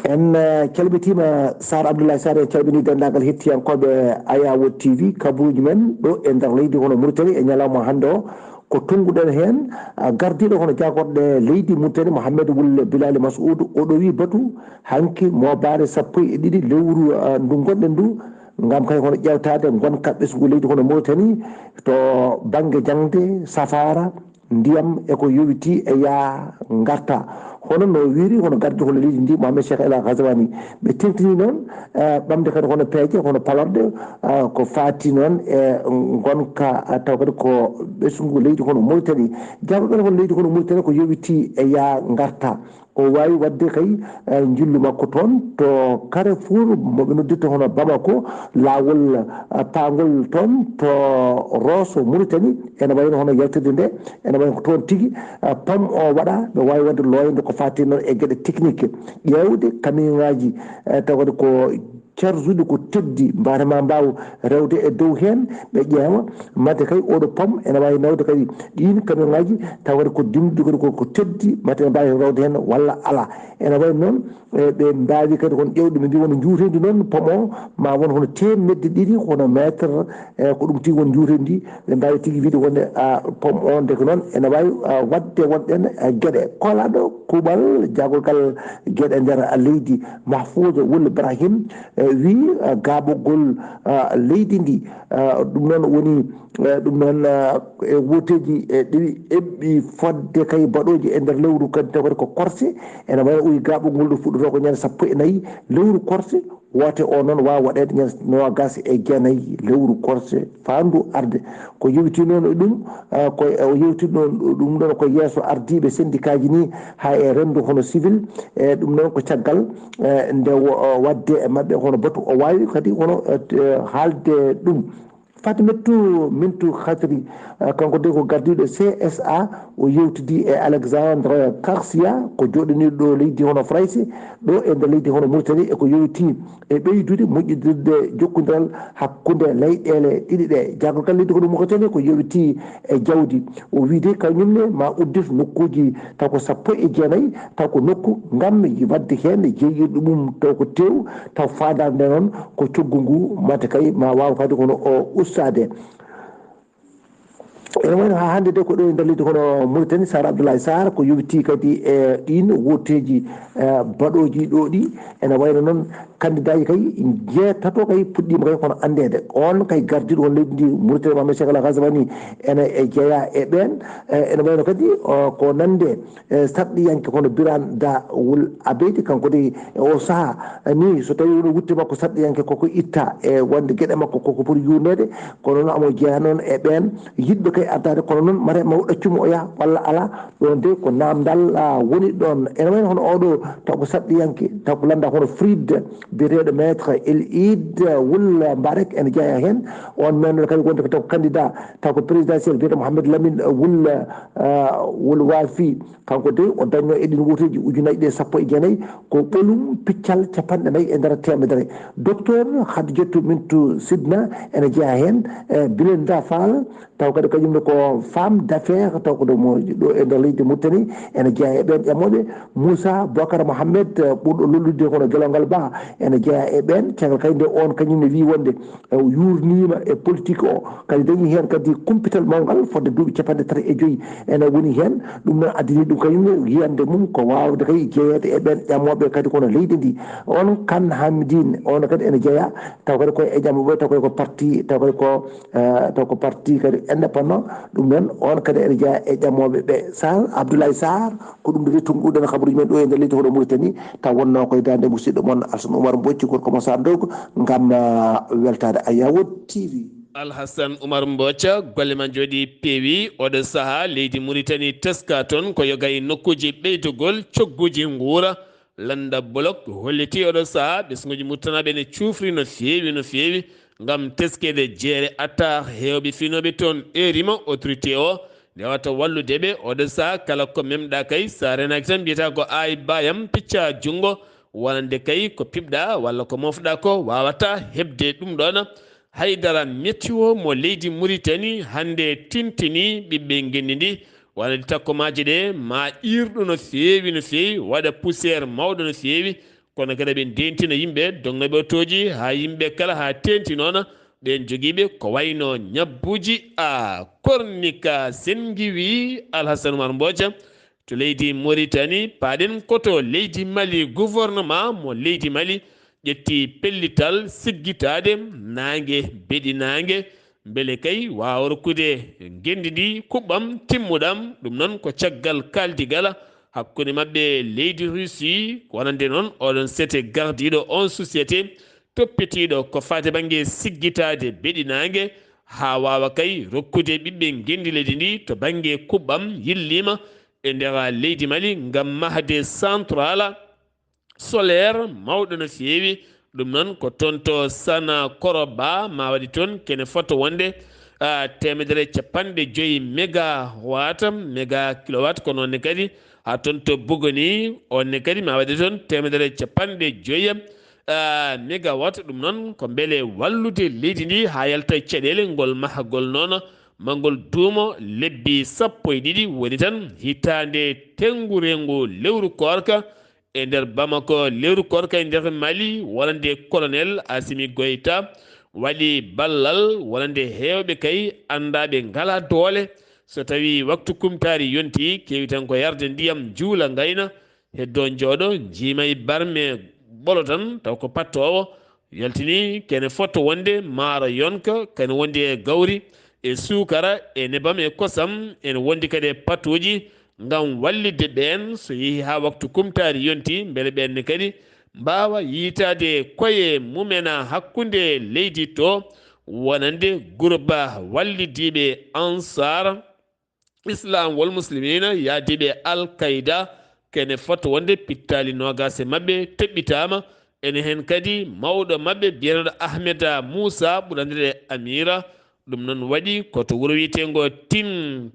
En eh, calmitima Sar Abdoulaye Sar, en calmini denndaangal hettiyankooɓe Ayawo T V, kaburuuji men ɗo e nder leydi hono Mauritanie e ñalawma hannde o. Ko tunnguɗen heen, ah, gardiiɗo hono jaagorɗe leydi Mauritanie, Mohamed Wul Bilali Massoud, o ɗowi batu hanki moobaare sappo e ɗiɗi lewru, ah, ndu ngonɗen ndu, ngam kay hono ƴeewtaade ngonka ɓesngu leydi hono Mauritanie to bannge jaŋde, safaara, ndiyam e ko yowiti e yaa ngarta. Hono no wiiri, hono gardiiɗo hono leydi ndi, Mohamed Cheikh El Ghazouani. Ɓe tentini noon, eh, ɓamde kadi hono peeje, hono palorɗe, eh, ko faati noon e ngonka, eh, taw kadi ko ɓesngu leydi hono Mauritanie. Jaagorɗe hono leydi hono Mauritanie ko yowiti e yaa ngarta. O waawi waɗde kay, eh, njillu makko toon to Carrefour, mo ɓe noddirta hono Bamako, laawol, eh, paangol toon to Rosso Mauritanie, ene wayno hono yaltirde nde, ene wayno ko toon tigi, eh, pom o waɗa, ɓe waawi waɗde looyde ko faati noon e geɗe technique, ƴeewde camion ŋaaji, eh, taw kadi ko charge uji ko teddi, mbaɗa ma mbaaw rewde e dow heen, ɓe ƴeewa, mate kay oɗo pom ene waawi nawde kadi ɗiin camion ŋaaji, taw kadi ko dimɗi kadi ko, ko teddi, mate ene mbaawi rewde heen walla alaa. Ene wayi noon, e, ɓe mbaawi kadi kon ƴeewde, ɓe mbi won njuuteendi noon pom o, ma won hono teemedde ɗiɗi, hono mètre, e, ko ɗum tigi won njuuteendi, ɓe mbaawi tigi wiide wonde, a, pom o ndeke noon ene waawi, a, waɗde wonɗen, a, geɗe. Koolaaɗo kuuɓal jaagorgal geɗe nder leydi, Mahfouz Wul Brahim, eh, wii, eh, gaaɓogol, eh, leydi ndi, eh, ɗum noon woni, eh, ɗum noon, eh, e wooteeji, eh, ɗiɗi eɓɓi fodde kay baɗooji e nder lewru kadi tawata ko korse. Ene wayno o wii gaaɓogol ɗo fuɗɗotoo ko ñande sappo e nayi lewru korse, woote o noon waawa waɗeede ñande noogas e jeenayi lewru korse faandu arde. Ko yowiti noon e ɗum, eh, ko, o yewti noon ɗum ɗoon ko yeeso ardiiɓe sendikaaji ni, haa e renndo hono civil, e ɗum noon ko caggal, eh, nde wo-, o waɗde e maɓɓe hono batu o waawi kadi hono, eh, haalde ɗum. Fatimetou Mintou Khatri, eh, kanko de ko gardiiɗo C S A, o yewtidi e Alexandre Carcia, ko jooɗaniiɗo ɗo leydi hono Farayse, ɗo e nder leydi hono Mauritanie, e ko yowiti e ɓeydude moƴƴidirde jokkondiral hakkunde leyɗeele ɗiɗi ɗe. Jaagorgal leydi hono Mauritanie ko yowiti e jawdi. O wiide kañum ne ma uddir nokkuuji taw ko sappo e jeenayi, taw ko nokku ngam wadde heen jeeyirɗo mum taw ko tew, taw faandaare nde noon ko coggu ngu, mate kay ma waaw kadi kono o ustaade. Ene wayno haa hannde de ko ɗo e nder leydi kono Mauritanie, Sar Abdoulaye Sarr ko yowiti kadi e ɗiin wooteeji, eh, baɗooji ɗo ɗi. Ene wayno noon kandidaaji kay jeetato kay puɗɗiima kay kono anndeede. On kay gardiiɗo won leydi ndi Mauritanie, Mohamed Cheikh El Ghazouani, ene e jeyaa e ɓeen. Eh, ene wayno kadi, o, ko nande, eh, sarɗiyanke kono Birane Da Wul Abeydi, kanko de e o sahaa, eh, ni so tawi woni wutte makko sarɗiyanke koko itta e wonde geɗe makko koko poti yurneede, kono noon amo jeyaa noon e ɓeen yiɗɓe kay ardaade, kono noon mate ma o ɗaccu mo o yaha walla alaa, ɗon de ko naamndal, ah, woni ɗon. Ene wayno hono oɗo taw ko sarɗiyanke, taw ko lannda hono Frid, biyeteeɗo Maître El Eid Wul Mbarek ene jeyaa heen. On men kadi wonde ko taw ko candidat, taw ko présidentiel biyeteeɗo Mohamed Lamine Wul, ah, Wul Wafi. Kanko de o dañno e ɗin wooteeji ujunaaji ɗe sappo e jeenayi ko ɓolum piccal capanɗe nayi e nder teemedere. Docteur Khadijatou Mintou Sidna ene jeyaa heen, eh, Belinda Fall, taw kadi kañum ne ko femme d'affaires, taw ko ɗo mo, ɗo e nder leydi Mauritanie, ene jeyaa e ɓeen ƴamooɓe. Moussa Bocar Mohamed, eh, ɓurɗo lollude kono Gelongal Ba, ene jeyaa e ɓeen. Caggal kadi nde on kañum ne wii wonde, eh, o yuurniima e politique o, kadi dañi heen kadi kumpital mawngal fodde duuɓi capanɗe tati e joyi ene woni heen. Ɗum noon addani ɗum kañum ne yiyannde mum ko waawde kay jeyeede e ɓeen ƴamooɓe kadi kono leydi ndi. On Kan Hamidine, on kadi ene jeyaa, taw kadi koye e ƴamooɓe, taw kadi ko parti, taw kadi ko, eh, taw ko parti kadi indépendant. Ɗum noon, on kadi ene jeyaa e ƴamooɓe ɓe. Sar Abdoulaye Sarr, ko ɗum ɗo retour ɗuɗen kabaruuji men ɗo e nder leydi hono Mauritanie, taw wonnoo koye daande musidɗo mon Alsan Oumar Mbocci, gorko mo Sarr Ndongo, ngam, ah, weltaade Ayawood T V. Alhasan Oumar Mbocca, golle ma njooɗi peewi. Oɗo sahaa, leydi Mauritanie teska toon ko yoga e nokkuuji ɓeydugol cogguuji nguura. Lannda Bolok holliti oɗo sahaa, ɓesnguuji Mauritanie ɓe ne cuufri no feewi, no feewi, ngam teskeede jeere attaque heewɓe finooɓe toon. Erima autorité o nde wata wallude ɓe. Oɗo sahaa, kala ko memɗa kay, sa renaaki tan, mbiyata ko ay bayam, picca junngo, wonande kay ko piɓɗa walla ko mofɗa ko, wawata heɓde ɗum ɗoon. Haydara météo mo leydi Mauritanie hannde tintini ɓiɓɓe ngenndi ndi, wonande takkomaaji ɗe ma iirɗu no feewi, no feewi, waɗa poussière mawɗo no feewi. Kono kadi ɓe ndentina yimɓe, dognooɓe otooji, haa yimɓe kala, haa teenti noon ɓeen jogiiɓe ko wayno ñabbuuji. A kornika sen ngiwi Alhasan Oumar Mbooja to leydi Mauritanie. Paaɗen ko to leydi Mali, gouvernement mo leydi Mali ƴetti pellital siggitaade naange, beɗi naange, mbele kay waawa rokkude ngenndi ndi kuɓɓam timmuɗam. Ɗum noon ko caggal kaaldigal hakkunde maɓɓe leydi Russie, wonande noon oɗon sete gardiiɗo on société toppitiiɗo ko faati bannge siggitaade beɗi naange, haa waawa kay rokkude ɓiɓɓe ngenndi leydi ndi to bannge kuɓɓam yilliima e nder leydi Mali ngam mahde central solaire mawɗo no feewi. Ɗum noon ko toon to Sana Koroba, ma waɗi toon kene fota wonde, ah, teemedere capanɗe joyi megawatt, mega kilowatt, ko noon ne kadi haa toon to Bugoni, oon ne kadi ma waɗi toon teemedere capanɗe joyi, ah, megawatt. Ɗum noon ko mbele wallude leydi ndi haa yalta caɗeele ngol mahagol noon, ma ngol duumo lebbi sappo e ɗiɗi, woni tan hitaande tenngurengu lewru koorka, e nder Bamako, lewru koorka e nder Mali, wonande Colonel Assimi Goïta waɗi ballal, wonande heewɓe kay anndaaɓe ngalaa doole. So tawii waktu kumtaari yontii, keewi tan ko yarde ndiyam, juula, ngayna, heddoo, njooɗo, njiima e barme ɓolo tan, taw ko pattoowo, yaltini kene fota wonde maaro yonka, kene wondi e gawri, e suukara, e nebam, e kosam, ene wondi kadi e patuuji, ngam wallitde ɓeen, so yehi haa waktu kumtaari yonti, mbele ɓeen ne kadi mbaawa yiytaade koye mumen hakkunde leydi to, wonande gurba wallidiiɓe Ansar Islam wal Muslimina, yahdiiɓe Al Qaeda, kene fota wonde pittaali noogaas e maɓɓe toɓɓitaama. Ene heen kadi mawɗo maɓɓe biyeteeɗo Ahmeda Moussa, ɓuraniiɗo Amira, Ɗum noon waɗi ko to wuro wiyeteengo Tin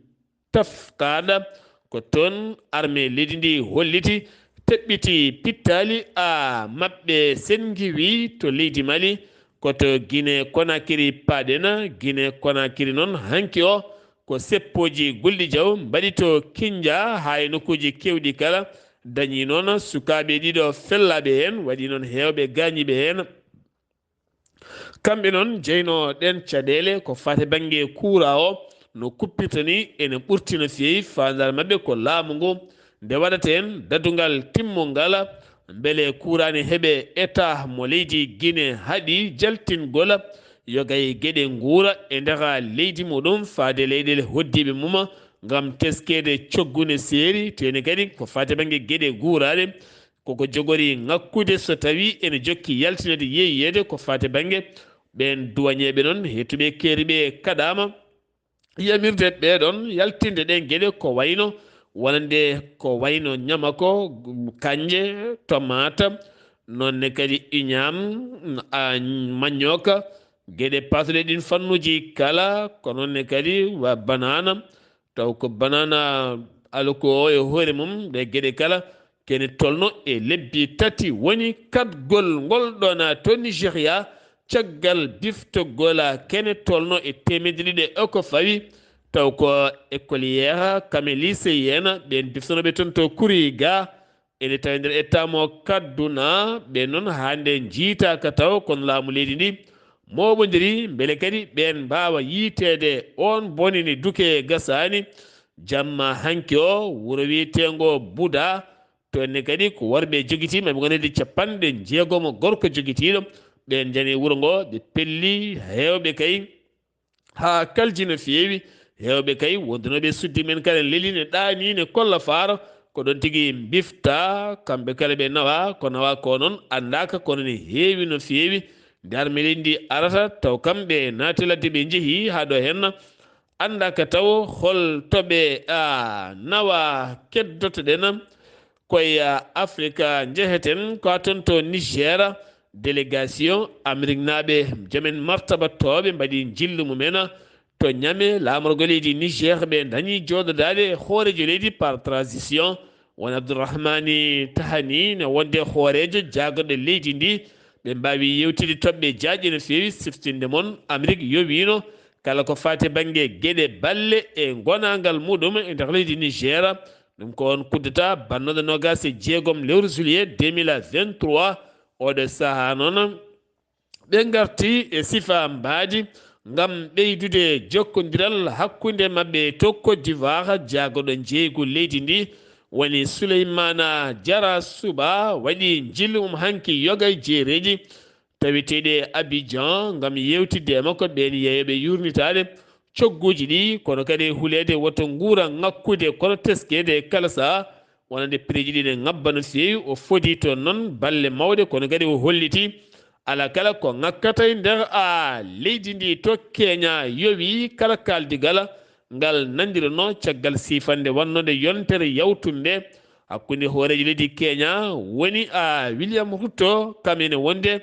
Tafkaɗa, ko toon armée leydi ndi holliti, teɓɓiti pittaali a maɓɓe senngiwi to leydi Mali, ko to Guinée Conakry paaɗen. Guinée Conakry noon hanki o ko seppooji Gulɗi Jaw mbaɗi to Kinja haa e nokkuuji keewɗi kala, dañi noon sukaaɓe ɗiɗo fellaaɓe heen, waɗi noon heewɓe gaañiiɓe heen. Kamɓe noon jeynoo ɗeen caɗeele ko faati bannge kuuraa o, no kuppirta ni ene ɓurti no feewi. Faandaare maɓɓe ko laamu ngu nde waɗata heen daɗungal timmungal, mbele kuuraa ne heɓe état mo leydi Guinée haɗi jaltingol yoga e geɗe nguura e nder leydi muɗum faade leyɗeele hoɗdiiɓe mum ngam teskeede coggu ne seeri, teeni kadi ko faati bannge geɗe guuraaɗe. Koko jogori ŋakkude so tawii ene jokki yaltinede yeeyeede ko faati bannge ɓeen duwañeeɓe noon, heɗtuɓe keeriiɓe kaɗaama yamirde ɓee ɗoon yaltinde ɗeen geɗe ko wayno wonande ko wayno ñamako, kanje, tomata, noon ne kadi iñaam, a, maññooka, geɗe paatuɗe ɗiin fannuuji kala, ko noon ne kadi wa banana, taw ko banana aloko o e hoore mum, ɗe geɗe kala kene tolno e lebbi tati woni kaɗgol ngol ɗoon to Nigeria, caggal biftogol kene tolno e teemedde ɗiɗi e ko fawi, taw ko écolière kame lycéenne, ɓeen biftonooɓe toon to Kuriga, ene tawi nder état mo Kaduna, ɓeen noon haa nde njiitaaka taw, kono laamu leydi ndi mooɓondiri, mbele kadi ɓeen mbaawa yiiteede oon bone ne duke gasaani. Jamma hanki o, wuro wiyeteengo Buda, toon ne kadi ko worɓe jogitii, maɓe ngonede capanɗe jeegomo gorko jogitiiɗo. Ɓeen njani wuro ngo, ɓe pelli heewɓe kay haa kalji no feewi. Heewɓe kay wondunooɓe suddi men kala leli ne ɗaani ne kolla faaro. Ko ɗoon tigi mbifta, kamɓe kala ɓe nawa, ko nawa ko noon anndaaka, kono ne heewi no feewi. Nde armée leydi ndi arata, taw kamɓe naati ladde ɓe njehi haa ɗo henna. Anndaaka taw hol to ɓe, a, nawa keddoto ɗen. Koye, a, Afrika njeheten, ko toon to Niger, délégation Ameriknaaɓe, joomen martaba tooɓe mbaɗi njillu mumen to Niamey, laamorgo leydi Niger, ɓe dañi jooɗodaade hooreejo leydi par transition, woni Abdourahmane Tchiani, ne wonde hooreejo jaagorɗo leydi ndi. Ɓe mbaawi yewtide toɓɓe jaajɗe no feewi, siftinde mon Amerik yowiino kala ko faati bannge geɗe balle e ngonaangal muɗum e nder leydi Niger. Ɗum ko on coup d'État bannooɗo noogaas e jeegom lewru juillet deux mille vingt-trois. Oɗo sahaa noon, ɓe ngarti e sifa mbaadi ngam ɓeydude jokkondiral hakkunde maɓɓe to Côte d'Ivoire. Jaagorɗo njeeygu leydi ndi woni Souleymane Diarra Souba waɗi njillu mum hanki yoga e jeereeji taweteeɗi e Abidjan ngam yeewtidde e makko ɓeen yeeyooɓe yuurnitaade cogguuji ɗi, kono kadi huleede woto nguura ŋakkude, kono teskeede e kala sahaa, wonande pireeji ɗi ne ŋabba no feewi. O fodi toon noon balle mawɗe, kono kadi o holliti alaa kala ko ŋakkata e nder a leydi ndi to Kenya yowi kala kaaldigal ngal nanndiranoo caggal siifannde wannode yontere yawtunde hakkunde hooreejo leydi Kenya woni a William Ruto, kam ene wonde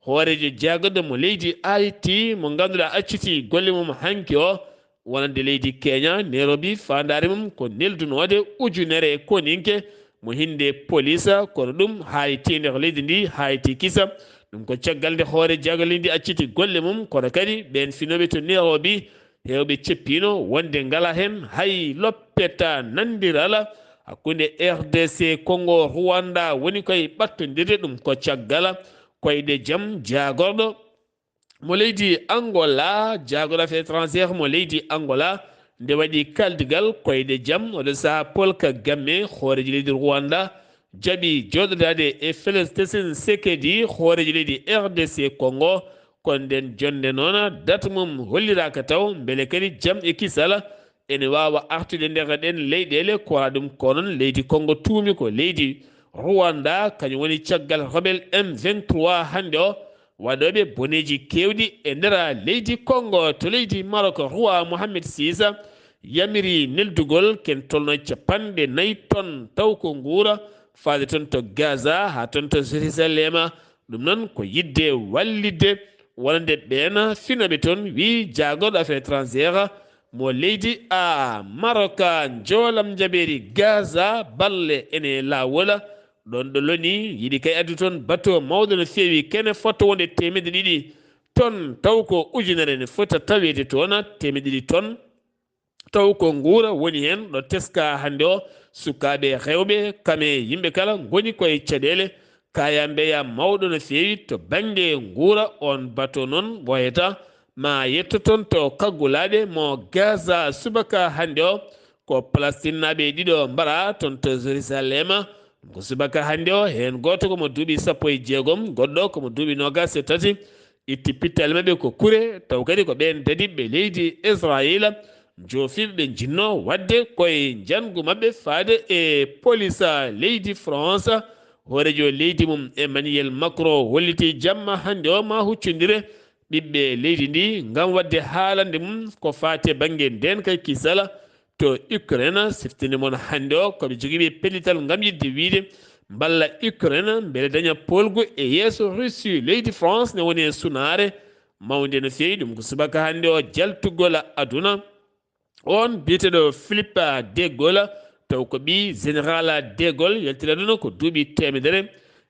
hooreejo jaagorɗo mo leydi Haiti mo ngannduɗaa acciti golle mum hanki o wonande leydi Kenya, Nairobi, faandaare mum ko neldunoode ujunere e koninke mo hinde police, kono ɗum Haiti nder leydi ndi Haiti kisa. Ɗum ko caggal nde hoore jaagorɗo leydi ndi acciti golle mum, kono kadi ɓeen finooɓe to Nairobi heewɓe ceppiino wonde ngala heen hay loppeta nanndiral hakkunde R D C Congo, Rwanda woni koye ɓattondirde. Ɗum ko caggal koyɗe jam jaagorɗo mo leydi Angola, jaagorɗo affaires étrangères mo leydi Angola, nde waɗi kaaldigal koyɗe jam, oɗo sahaa Paul Kagame, hooreejo leydi Rwanda, jaɓi jooɗodaade e Félix Tshisekedi, hooreejo leydi R D C Congo, kono nden jonnde noon, date mum holliraaka taw, mbele kadi jam e kisal ene waawa artude nder ɗeen leyɗeele. Ko waɗa ɗum ko noon, leydi Congo tuumi ko leydi Rwanda, kañum woni caggal rebelle M vingt-trois hannde o, waɗooɓe boneeji keewɗi e nder leydi Congo. To leydi Maroc, Roi Mohamed six yamiri neldugol ken tolno capanɗe nayi ton taw ko nguura, faade toon to Gaza haa toon to Jerusalem. Ɗum noon ko yiɗde wallitde wonande ɓeena finooɓe toon, wii jaagorɗo affaire étrangère mo leydi a Maroc, njoolam njabeeri Gaza, balle ene laawola. Ɗoon ɗo loni yiɗi kay addu toon bato mawɗo no feewi, kene fotto wonde teemedde ɗiɗi ton, taw ko ujunere ne fota taweede toon, teemedde ɗiɗi ton. Taw ko nguura woni heen ɗo teska hannde o, sukaaɓe rewɓe, kam e yimɓe kala ngoni koye caɗeele. Kaya mbeya mawɗo no feewi to bannge nguura, oon bato noon wayata ma yetto toon to kaggulaaɗe mo Gaza subaka hannde o. Ko Palestinnaaɓe ɗiɗo mbaraa toon to Jerusalem. Ko subaka hannde o, heen gooto ko mo duuɓi sappo e jeegom, goɗɗo ko mo duuɓi noogaas e tati. Itti pittaali maɓɓe ko kure, taw kadi ko ɓeen dadiɓɓe leydi Israayiila, joofiiɓe ɓe njinnoo waɗde koye njanngu maɓɓe faade e polis leydi France. Hooreejo leydi mum Emmanuel Macron hollitii jamma hannde o ma huccondire ɓiɓɓe leydi ndi ngam waɗde haalande mum ko faati e bannge ndeen kay kisala to Ukraine. Siftinde mon hannde o ko ɓe jogiiɓe pellital ngam yiɗde wiyde mballa Ukraine mbele daña poolgu e yeeso Russie. Leydi France ne woni e sunaare mawnde no feewi. Ɗum ko subaka hannde o jaltugol aduna. Oon biyeteeɗo Philippe de Gaulle, taw ko ɓii général de Gaulle, yaltira aduna ko duuɓi teemedere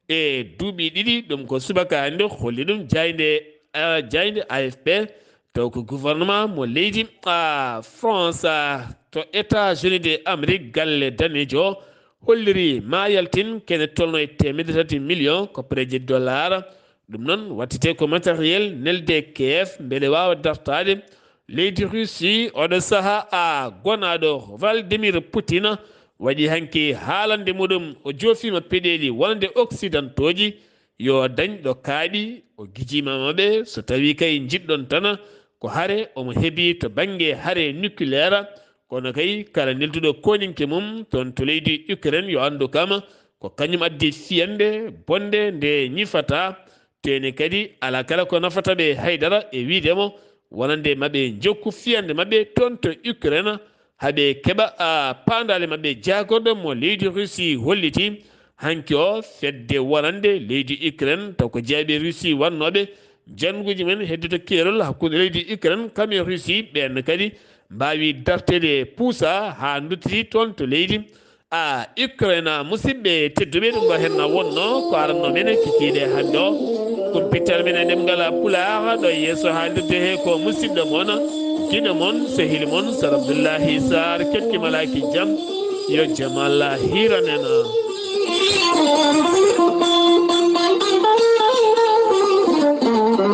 e duuɓi ɗiɗi. Ɗum ko subaka hannde holli ɗum jaaynde, ah, jaaynde A F P. Taw ko gouvernement mo leydi, ah, France, ah, to États-Unis de Amérique, galle daneejo o holliri ma yaltin kene tolno e teemedde tati million koppareeje dollar. Ɗum noon wattete ko matériel nelde Kiev mbele waawa dartaade leydi Russie. Oɗo sahaa a gonaaɗo Vladimir Poutine waɗi hanki haalande muɗum, o joofiima peɗeeli wonande occidentooji yo dañ ɗo kaaɓi, o gijiima maɓɓe, so tawii kay njiɗɗon tan ko hare, omo hebii to bannge hare nucléaire. Kono kay kala nelduɗo kooninke mum toon to leydi Ukraine yo anndu kam ko kañum addi fiyannde bonnde nde ñifata. Teene kadi alaa kala ko nafata ɓe haydara e wiyde mo wonande maɓe njokku fiyannde maɓɓe toon to Ukraine, haa ɓe keɓa, a, paandaale maɓɓe jaagorɗe mo leydi Russie holliti. Hanki o fedde wonande leydi Ukraine, taw ko jeyaaɓe Russie wonnooɓe jannguuji men heddoto keerol hakkunde leydi Ukraine kam e Russie, ɓeen kadi mbaawi darteede puusa haa nduttiti toon to leydi, a, Ukraine. Musidɓe tedduɓe, ɗum ɗo heen na wonno ko aranno men e kikiiɗe hannde o. Kumpital men e ɗemngal Pulaar ɗo yeeso haalirde he ko musidɗo mon, giɗo mon, sehil mon, Sar Abdullahi Sarr, keɗki malaaki jam, yo jam Allah hiiran en.